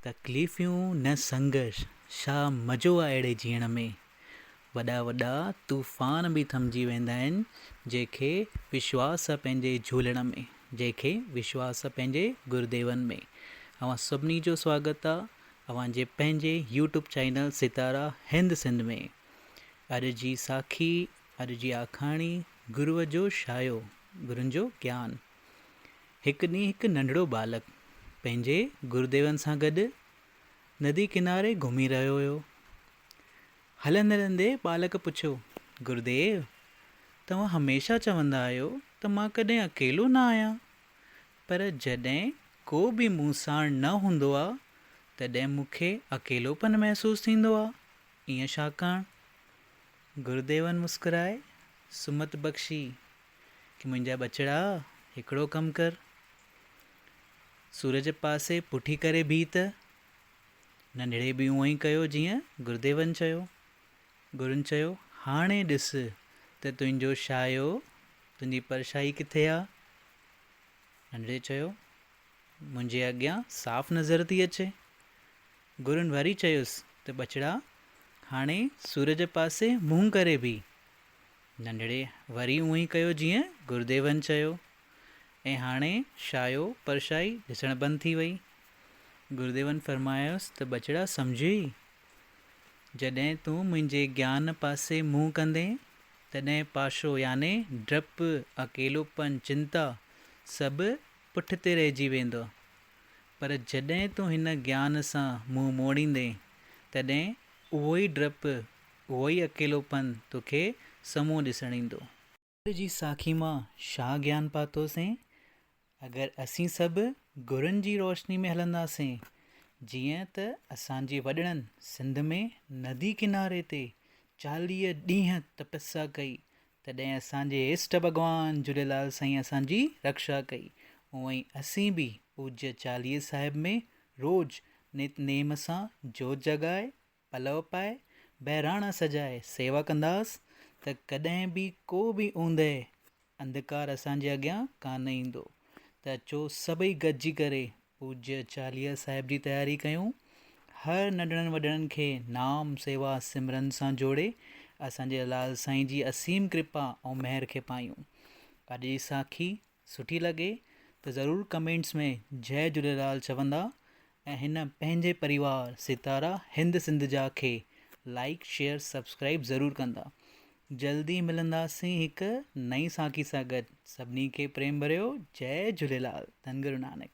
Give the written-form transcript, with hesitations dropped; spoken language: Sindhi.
تڪليفيون نه سنگهرش، ڇا مزو آ اهڙي جيئڻ ۾. وڏا وڏا طوفان به ٿمجي ويندا آهن، جنهن کي وشواس آ پنهنجي جهولڻ ۾، جنهن کي وشواس آ پنهنجي گرديون ۾. اوهان سڀني جو سواگت آ اوهان جي پنهنجي يوٽيوب چينل ستارا هند سنڌ ۾. اڄ جي ساکي، اڄ جي آکاڻي، گروء جو شايو، گرن جو گيان. هڪ ڏينهن هڪ ننڍڙو ٻالڪ پنهنجي گرديون سان گڏ ندي ڪناري گهمي رهيو هيو. هلندي هلندي ٻالڪ پڇيو، گرديو! توهان هميشه چوندا آهيو ته مان ڪڏهن اڪيلو نه آهيان، پر جڏهن ڪو به مون ساڻ نه هوندو آ، تڏهن مون کي اڪيلوپن محسوس ٿيندو آ، ائين ڇاڪاڻ؟ گرديون مسڪرائي سمت بخشي ڪي منهنجا ٻچڙا هڪڙو ڪم ڪر. سورج پاسي پٺي ڪري بيهه ته. ننڍڙي به اونئين ئي ڪيو جيئن گرديون چيو. گرن چيو، هاڻي ڏس ته تنهنجو شايو، تنهنجي پرڇائي ڪٿي آ؟ ننڍڙي چيو، منهنجي اڳيان صاف نظر ٿي اچي. گرن وري چيس ته ٻچڙا هاڻي سورج پاسي منهن ڪري بيهه. ننڍڙي وري اونئين ڪيو جيئن گرديون چيو ۽ هاڻي شايو پرشائي ڏسڻ بند ٿي وئي. گرديون فرمايس ته ٻچڙا سمجهي، جڏهن تون منهنجي گيان پاسي منهن ڪندين، تڏهن پاشو يعني ڊپ، اڪيلوپن، چنتا سڀ پٺتي رهجي ويندو. پر جڏهن تون هن گيان سان منهن موڙيندين، تڏهن اهوئي ڊپ، اهو ئي اڪيلوپن توکي سمون ڏسڻ ايندو. اڄ جي ساکي مان ڇا گيان پاتوسين؟ اگر اسين سڀ گرن جي روشني ۾ هلنداسين، جيئن ته اسان جي وڏڙن سنڌ ۾ ندي ڪناري تي 40 ڏينهن تپسيا ڪئي، تڏهن اسان جي اشٽ ڀڳوان جهوليلال سائين اسان جي رڪشا ڪئي، اونئن ئي اسين به پوڄيه 40 صاحب ۾ روز نت نيم سان جوت جڳائي پلئه پائي، بهراڻا سجائي سيوا ڪنداس ته ڪڏهن به ڪو به اوندهه انڌڪار اسان جي اڳيان ڪانه ايندو ته اچو سڀئي گڏجي ڪري پوڄيه 40 صاحب جي تياري ڪيون. هر ننڍڙن وڏڙن کي نام سيوا سمرن سان جوڙي اسان جي لال سائين جي اسيم ڪرپا ۽ مهر کي پايون. اڄ جي ساکي سٺي لڳي ته ضرور ڪمينٽس ۾ جئي جهوليلال چوندا ۽ هن پنهنجي پريوار ستارا هند سنڌ جا کي لائيڪ شيئر سبسڪرائيب ضرور ڪندا. جلدي ملنداسين هڪ نئين ساکي سان گڏ سڀني کي پريم ڀريو جئي جهوليلال ڌن گرو نانڪ.